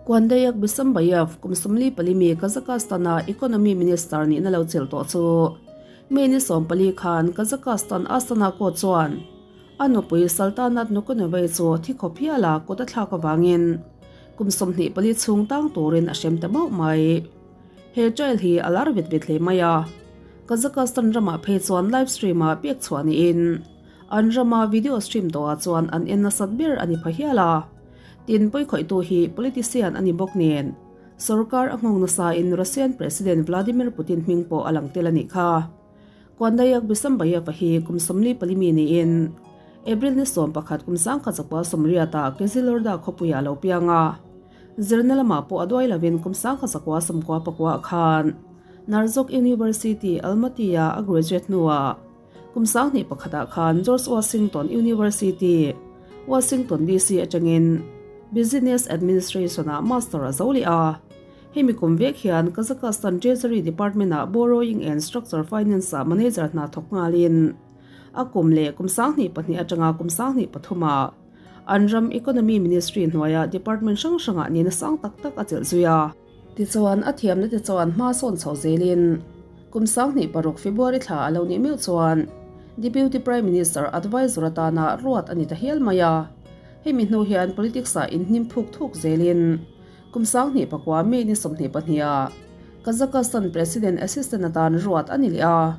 Kuandayak Bisambayev, kum 44 mi Kazakhstan-a Economy Minister nihna lo chelh tawh chu May ni 14 khan Kazakhstan Astana court chuan a nupui Saltanat Nukunovay chu thi khawp hiala kut a thlak avangin kum 24 chhung tang turin a hrem ta mauh mai. He trial hi a lar vet vet hle mai a, Kazakhstan ramah phei chuan live stream-ah pek chhuah niin an rama video stream tawhah chuan an en nasat ber a ni pha hial a. Tin, pawikhawihtu hi politician a ni bawk nen, sorkar a nghawng nasain Russian President Vladimir Putin hming pawh a lang tel a nih kha. Kuandayak Bisambayeva hi kum 44 mi niin April ni 11 kum 1980-ah Kyzylorda khawpuiah a lo piang a. Zirna lamah pawh a duai lovin kum 1999 khan Narzok University, Almaty-ah a graduate hnuah kum 2001-ah khan George Washington University, Washington DC atangin Business Administration-ah Master a zo leh a. Hemi kum vek hian Kazakhstan Treasury Department-ah Borrowing and Structure Finance-ah manager hna thawk nghalin a kum leh kum 2002 atanga kum 2003-ah An ram Economy Ministry hnuaia department hrang hrangah nihna sang tak tak a chelh zui a. Tichuan, a thiamna te chuan hma sawn chho zelin kum 2006 February thla a lo nih meuh chuan Deputy Prime Minister Advisor atana ruat a ni ta hial mai a. Hemi hnu hian politics ah inhnim phuk thuk zelin kum 2009 May ni 22 ah Kazakhstan President Assistant atan ruat a ni leh a.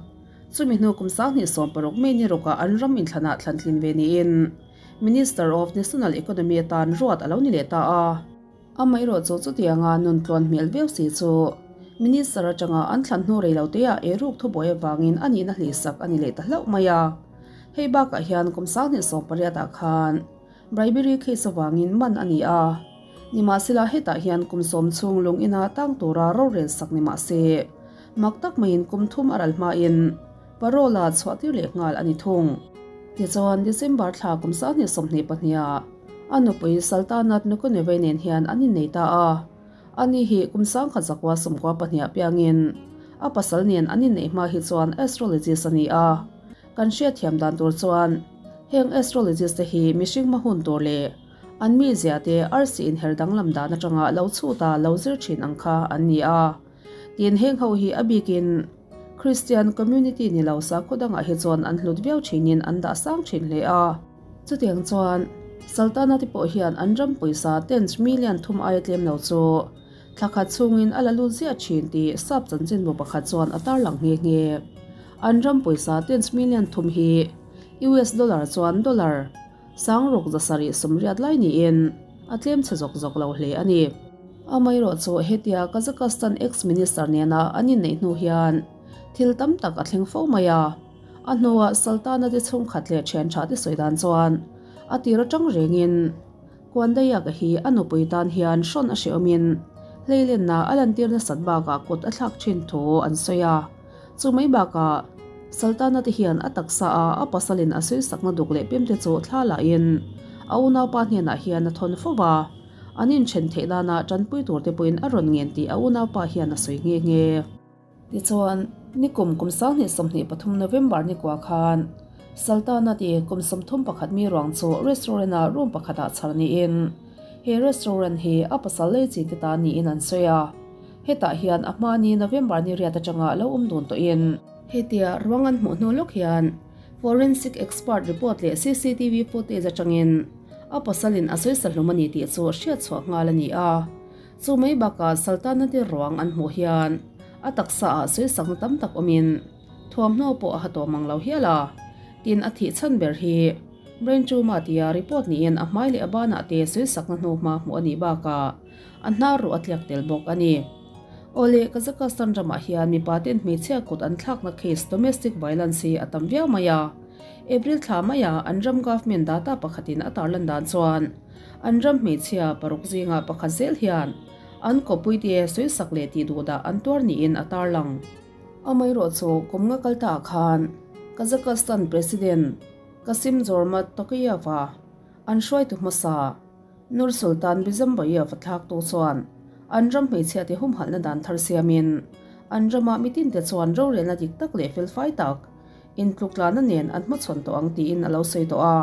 Chumi hnu kum 2016 May ni rukah an ram inthlanah thlantlin ve niin Minister of National Economy atan ruat a lo ni leh ta a. Amaherawh chu chutianga nun tluan hmel viau si chu Minister atanga an thlan hnu rei lo teah eiruk thubuai avangin a nihna hlihsak a ni leh ta hlauh mai a. Hei bakah hian kum 2018 ah khan Bribery case avangin man a ni a. Nimahsela hetah hian kum sawm chhung lung ina tang tura rorel sak ni mahse mak tak maiin kum thum a ral hmain parole a chhuahtir leh nghal a ni thung. Tichuan, December thla kum 2022 ah a nupui Saltanat Nukunevei nen hian an innei ta a. Ani hi kum 1992 ah piangin a pasal nen an inneih hma hi chuan astrologist a ni a. Kan hriatthiam dan tur chuan heng astrologist te hi mihring hma hun tur leh an mizia te arsi inher danglam dan atanga lo chhuta lo zir thin ang kha an ni a. Tin, heng ho hi a bikin Christian community ni lo sakhaw dangah hi chuan an hlut viau thinin an dah sang thin hle a. Chutiang chuan Sultana te pawh hian an ram pawisa tens million thum aia tlem lo chu thla khat chhungin a la lut ziah thin tih sap chanchinbu pakhat chuan a tarlang nghe nghe. An ram pawisa tens million thum hi US dollar chuan dollar sang ruk zasarih sawmriat lai niin a tlem chhe zawk zawk lo hle a ni. Amaherawh chu hetia Kazakhstan ex-minister nena an inneih hnu hian thil tam tak a thleng fo mai a. A hnuah Sultana te chhungkhat leh thian tha te sawi dan chuan a tir atang rengin Kuandayaka hi a nupui tan hian hrawn a hrehawmin hleilenna a lantir nasat bakah kut a thlak thin thu an sawi a. Chu mai bakah Sultana te hian a taksa a a pasalin a sawisakna duk leh pemte chu thla lahin a unaupa hnenah hian a thawn fo va, an inthen theih dana tanpui tur te pawhin a rawn ngen tih a unaupa hian a sawi nghe nghe. Tichuan, nikum kum 2023 November ni kua khan Sultana ti kum 31 mi ruang chu restaurant-ah room pakhatah chhar niin he restaurant hi a pasal lei chin te ta niin an sawi a. Hetah hian a hma ni November ni riat atanga lo awm dun tawhin, Hetia ruang an hmuh hnu lawk hian forensic expert report leh cctv footage atangin a pasalin a sawi sahlum a ni tih chu hriat chhuah nghal a ni a. Chu mai bakah Sultana te ruang an hmuh hian a taksa ah sawisakna tam tak awmin thuamhnaw pawh a ha tawh mang lo hial a. Tin, a thih chhan ber hi brain tumor tia report niin a hmai leh a banah te sawisakna hnu hma hmuh a nih bakah a hnar ruh a tliak tel bawk a ni. Awle, Kazakhstan ramah hian mipa ten hmeichhia kut an thlakna case domestic violence hi a tam viau mai a. April thla maia an ram government data pakhatin a tarlan dan chuan An ram hmeichhia paruk zingah pakhat zel hian an kawpuite sawisak leh tih duhdah an tuar niin a tarlang. Amaherawh chu kum nga kal ta khan Kazakhstan President Kassym-Jomart Tokayev-a an hruaitu hmasa Nursultan Bizambayev-a thlaktu chuan an ram hmeichhiate humhalhna dan thar siamin an rama mitinte chuan rorelna dik tak leh felfai tak intluktlana nen an hmachhawn tawh ang tiin a lo sawi tawh a.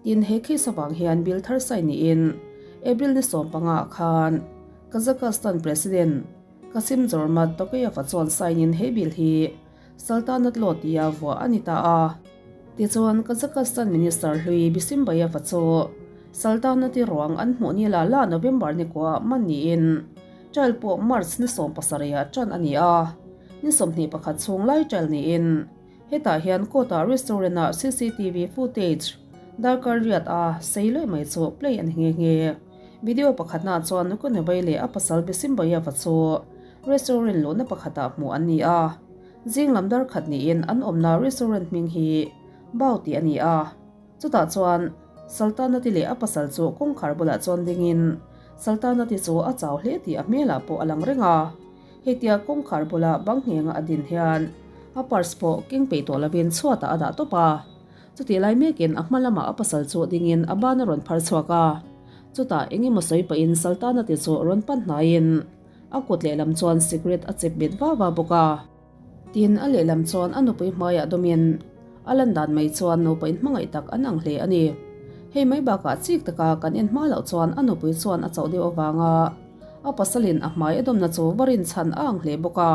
Tin, he case avang hian bill thar sign niin April ni 15 ah khan Kazakhstan President Kassym-Jomart Tokayev-a chuan sign-in he bill hi Saltanat Law tia vuah a ni ta a. Tichuan, Kazakhstan Minister hlui Bisimbayev-a chu Saltanat-i ruang an hmuh ni la la November ni kuah man niin trial pawh March ni 17 ah tan a ni a, ni 21 chhung lai trial niin hetah hian court-ah restaurant-ah cctv footage darkar riat a sei luai mai chu play a ni nghe nghe. Video pakhatnaah chuan Nukunevai leh a pasal Bisimbayev-a chu restaurant luhna pakhatah hmuh an ni a. Zing lam dar khat niin an awmna restaurant hming hi Bao tih a ni a. Chutah chuan Saltanati leh a pasal chu kawngkhar bulah chuan dingin Saltanati chu a chau hle tih a hmelah pawh a lang reng a. Hetia kawngkhar bula bang nghenga a din hian a purse pawh keng peih tawh lovin chhuatah a dah tawp a. Chutih lai mekin a hma lamah a pasal chu dingin a ban a rawn phar chhuak a. Chutah eng emaw sawi pahin Saltanati chu rawn pan hnaiin A kut lehlam chuan cigarette a chep bet va va bawk a. Tin, a lehlam chuan a nupui hmaiah dawmin a lan dan mai chuan nupa inhmangaih tak an ang hle a ni. Hei mai bakah chik taka kan en hma loh chuan a nupui chuan a chauh deuh avanga a pasalin a hmai a dawmna chu va rinchhan a ang hle bawk a.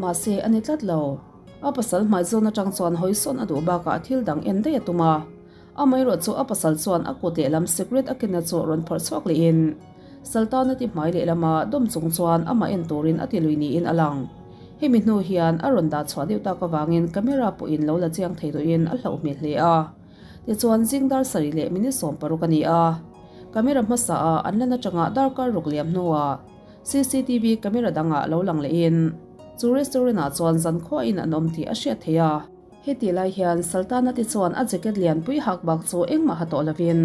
Mahse, a ni tlat lo. A pasal hmai zawn atang chuan hawi sawn a duh bakah thil dang en daih a tum a. Amaherawh chu a pasal chuan a kut lehlam cigarette a kenna chu rawn phawrh chhuak lehin Sultana ti hmai lehlama dawm chung chuan amah en turin a ti lui niin a lang. Hemi hnu hian a rawn dah chhuah deuh tak avangin camera pawhin lo la chiang thei tawhin a hlauh hmel hle a. Tichuan zing dar sarih leh minute 60 a ni a. Camera hmasa ah an lan atanga darkar ruk liam hnuah cctv camera dangah lo lang lehin chu restaurant ah chuan zankhuain an awm tih a hriat theih a. Heti lai hian Sultana te chuan a jacket lianpui hak bak chu engmah ha tawh lovin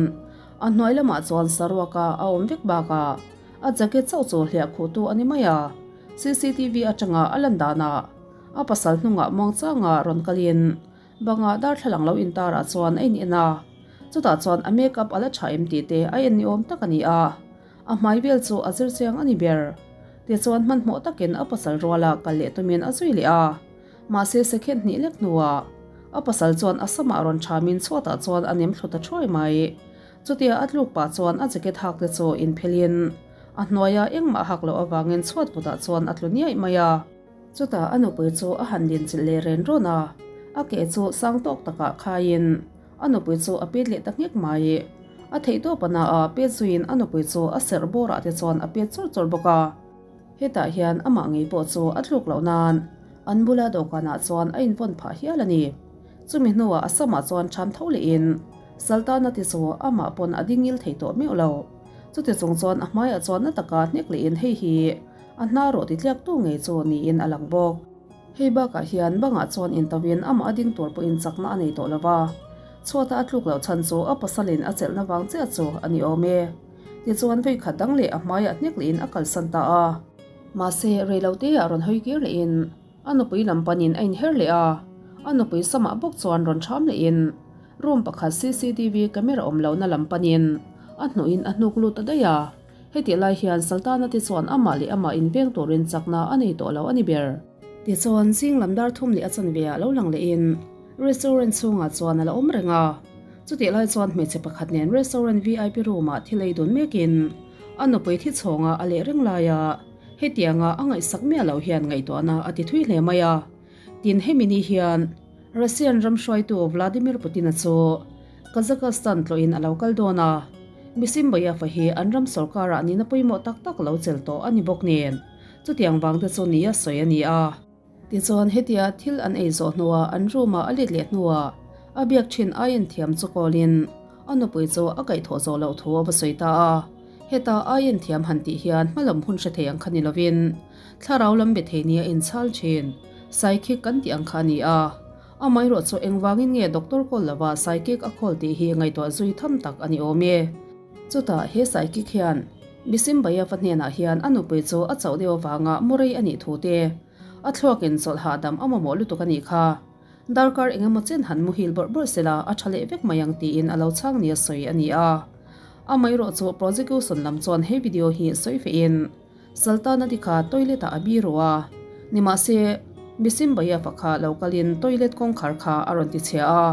a hnuai lamah chuan saruaka a awm vek bakah a jacket chauh chu hliah khuhtu a ni mai a. Cctv atanga a lan danah a pasal hnungah muangchanga rawn kalin bangah darthlalang lo intarah chuan a in en a, chutah chuan a make up a la tha em tih te a en ni awm tak a ni a, a hmai vel chu a zir chiang a ni ber. Tichuan hmanhmawh takin a pasal ruala kal leh tumin a zui leh a. Mahse second hnih lek hnuah a pasal chuan a samah rawn thamin chhuatah chuan a nem thlu ta thuai mai. Chutia a tluk pah chuan a jacket hak te chu inphelhin a hnuaia engmah hak loh avangin chhuat vutah chuan a tlu niaih mai a. Chutah a nupui chu a han linchilh leh ren rawn a, a ke chu sang tawk takah khaiin a nupui chu a pet leh ta nghek mai. A theihtawp a na a, pet zuiin a nupui chu a serh bawrah te chuan a pet chawr chawr bawk a. Hetah hian amah ngei pawh chu a tluk loh nan an bula dawhkanah chuan a invawn phah hial a ni. Chumi hnuah a samah chuan ṭham tho lehin Sultana ti chu amah pawn a dingil thei tawh meuh lo. Chuti chung chuan a hmaiah chuan na taka hnek lehin hei hi a hna rawh ti tliaktu ngei chu niin a lang bawk. Hei bakah hian bangah chuan intawin amah a ding tur pawhin chakna a nei tawh lo va, chhuata a tluk loh chhan chu a pasalin a chelhna vang chiah chu a ni awm e. Tichuan vei khat dang leh a hmaiah hnek lehin a kalsan ta a. Mahse, reiloteah rawn hawi kir lehin a nupui lam panin a inher leh a, a nupui samah bawk chuan rawn ṭham lehin room pakhat cctv camera awm lohna lam panin a hnuhin a hnuk lut ta daih a. Hetih lai hian Sultana te chuan amah leh amah inveng turin chakna a nei tawh lo a ni ber. Tichuan, zing lam dar thum leh a chanve ah lo lang lehin restaurant chhungah chuan a la awm reng a. Chutih lai chuan hmeichhe pakhat nen restaurant vip room ah thil ei dun mekin a nupui thi chhawngah a leh reng lai a, hetianga a ngaihsak miah loh hian ngaihtuahna a ti thui hle mai a. Tin, hemi ni hian Russian ram hruaitu Vladimir Putin-a chu Kazakhstan tlawhin a lo kal dawn a, Bisimbayev-a hi an ram sorkarah nihna pawimawh tak tak lo chel tawh a ni bawk nen, chutiang vang te chu nia sawi a ni a. Tichuan, hetia thil an ei zawh hnuah an room-ah a let leh hnuah a biak thin aiin thiam chu kawlin a nupui chu a kaihthawh zawh loh thu a va sawi ta a. Heta aiin thiam han tih hian hmalam hun hre thei ang kha ni lovin thlarau lam be thei nia inchhal thin psychic kan tih ang kha a ni a. Amaherawh chu engvangin nge doctor call lova psychic a call tih hi ngaihtuah zui tham tak a ni awm e. Chutah he psychic hian Bisimbayev-a hnenah hian a nupui chu a chauh deuh avanga mu rei a nih thu te, a thluakin chawlh hahdam a mamawh lutuk a nih kha. Darkar engemaw chen han muhil bawrh bawrh sela a tha leh vek mai ang tiin a lo chhang nia sawi a ni a. Amaherawh chu prosecution lam chuan he video hi sawi fehin Sultana te kha toilet ah a biru a, nimahse Bisimbayev-a kha lo kalin toilet kawngkhar kha a rawn ti chhia a,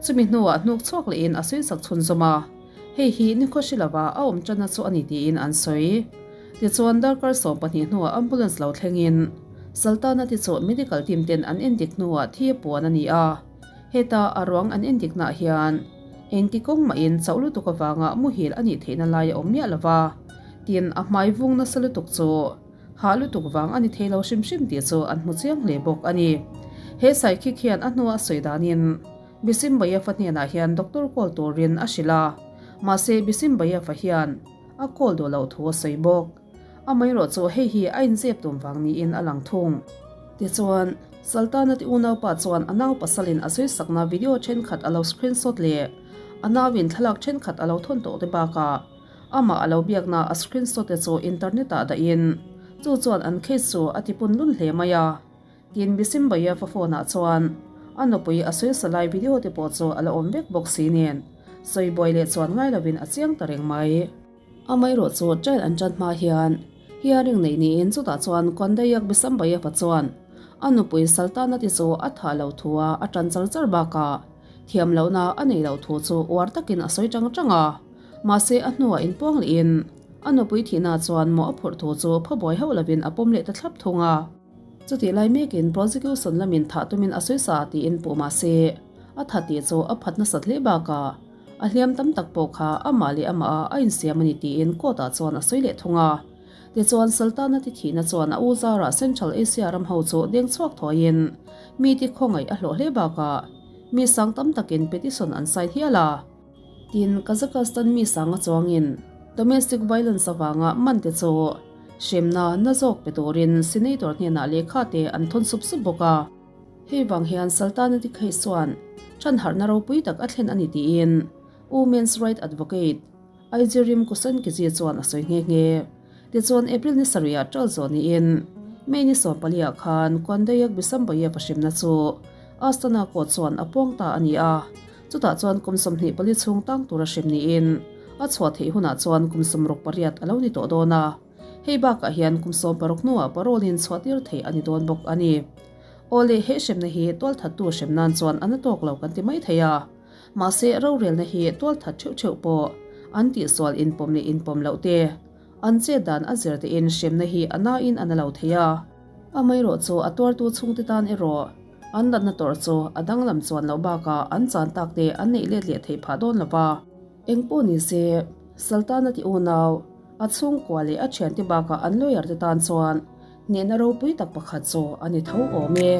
chumi hnuah hnuk chhuak lehin a sawisak chhunzawm a, hei hi nikhawhri lova a awm tanna chu a ni tiin an sawi. Tichuan darkar 12 hnuah ambulance lo thlengin Sultana te chu medical team ten an endik hnuah thi a puan a ni a. Heta a ruang an endiknaah hian engti kawng mahin chauh lutuk avanga muhil a nih theihna lai a awm miah lo va, tin a hmai vung nasa lutuk chu hah lutuk vang a ni thei lo hrim hrim tih chu an hmu chiang hle bawk a ni. He saikhik hian a hnua sawi danin Bisimbayev-a hnenah hian doctor call turin a hrilh a, mahse Bisimbayev-a hian a call duh loh thu a sawi bawk. Amaherawh chu hei hi a inzep tum vang niin a lang thung. Tichuan, Sultana ti unaupa chuan a nau pasalin a sawisakna video thenkhat a lo screenshot leh a nauin thlalak thenkhat a lo thawn tawh te bakah amah a lo biakna a screenshot te chu internet ah dahin chu chuan an case chu a tipun lun hle mai a. Tin, Bisimbayev-a phone ah chuan a nupui a sawisa lai video te pawh chu a la awm vek bawk si nen sawi buai leh chuan ngai lovin a chiang ta reng mai. Amaherawh chu trial an tan hma hian hearing neih niin chutah chuan Kondayak Bisambayeva chuan a nupui Sultana te chu a thah lo thu a a tan char char bakah thiam lohna a nei loh thu chu uar takin a sawi tang tang a. Mahse a hnuah inpuang lehin a nupui thihna chuan mawh a phurh thu chu phabuai hauh lovin a pawm leh ta thlap thung a. Chutih lai mekin prosecution lamin thah tumin a sawi sa tiin puh mahse a tha tih chu a phat nasat hle bakah A hliam tam tak pawh kha amah leh amah a a insiam a ni tiin court ah chuan a sawi leh thung a. Tichuan Sultana ti thihna chuan a u zarah Central Asia ram ho chu deng chhuak thuaiin mi ti khawngaih a hlawh hle bakah mi sang tam takin petition an sign hial a. Tin, Kazakhstan mi sanga chuangin domestic violence avanga man te chu hremna na zawk pe turin senator hnenah lehkha te an thawn sup sup bawk a. Hei vang hian Sultana Dikhei chuan ṭhanharhna ropui tak a thlen a ni tiin Women's Right Advocate Aijerim Kusankiji chuan a sawi nghe nghe. Tichuan April ni sarihah ṭal zawh niin May ni 14 ah khan Kuandayak Bisambayev a hrimna chu Astana court chuan a puang ta a ni a, chutah chuan kum 24 chhung tang tura hrim niin a chhuah theih hunah chuan kum 68 a lo ni tawh dawn a. Hei bakah hian kum 16 hnuah parole in chhuahtir theih a ni dawn bawk a ni. Aw le, he hremna hi tualthattu hrem nan chuan a na tawk lo kan ti mai thei a. Mahse, rorelna hi tualthat theuh theuh pawh an tihsual inpawm leh inpawm loh te, an chet dan a zir tein hremna hi a nain a na lo thei a. Amaherawh chu a tuartu chhungte tan erawh an natna tawrh chu a danglam chuan loh bakah an chan tak te an neih let leh theih phah dawn lo va. Engpawh ni se, Sultana ti unau, A chhungkua leh a thiante bakah an lawyer te tan chuan hnehna ropui tak pakhat chu a ni tho awm e.